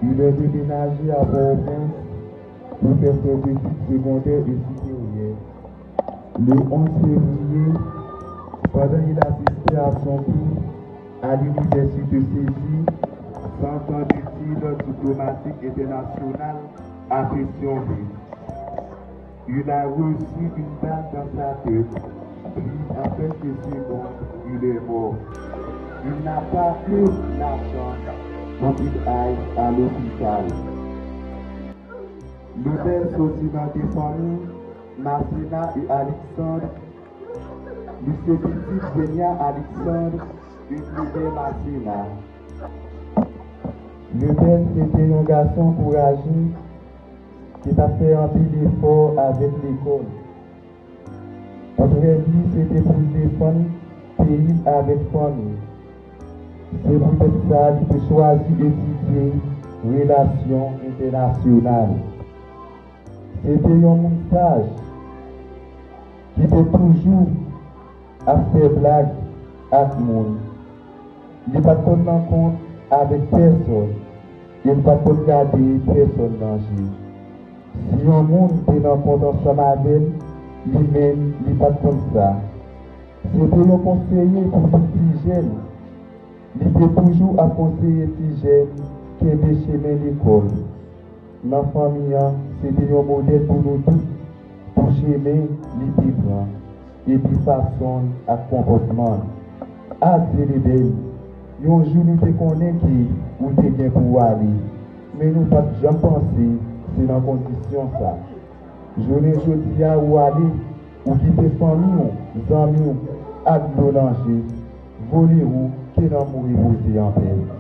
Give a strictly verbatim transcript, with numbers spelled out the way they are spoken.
Il est déménagé à Port-au-Prince pour faire ses études secondaires et supérieures. Le onze février, pendant il assistait à son cours à l'université Cécile, Centre d'études diplomatiques internationales à Pétion-Ville, il a reçu une balle dans sa tête, puis en quelques secondes, il est mort. Il n'a pas eu la chance pour qu'il aille à l'hôpital. Nouvèl sòti nan de fanmi, Marcena e Alexandre. Li se pitit Zenia Alexandre e Clover Marcena. Lebel se te yon gason kouraje ki t ap fè anpil efò avèk lekòl. Pou rèv li, se te pou l defann peyi l avèk fanmi l. Se poutèt sa li te chwazi etidye relasyon entènasyonal. Se te yon moun saj ki te toujou ap fè blag ak moun. Li pa t konn nan kont avèk pèsòn e li pa t konn gade pèsòn nan je. Si yon moun te nan kont ansanm avè l, li menm li pa t konn sa. Se te yon konseye pou tout ti jèn. Li te toujou ap konseye ti jèn kenbe chemen lekòl. Nan fanmi an, se te yon modèl pou nou tout, pou chemen li te pran, epi fason l ak konpòtman l. Adye Lebel, yon jou nou te konnen ke ou te gen pou w ale, men nou pa t janm panse se nan kondisyon sa. Jounen jodi a ou ale, ou kite fanmi w, zanmi w, ak dlo nan je, vole ou, ke nanm ou repoze anpè.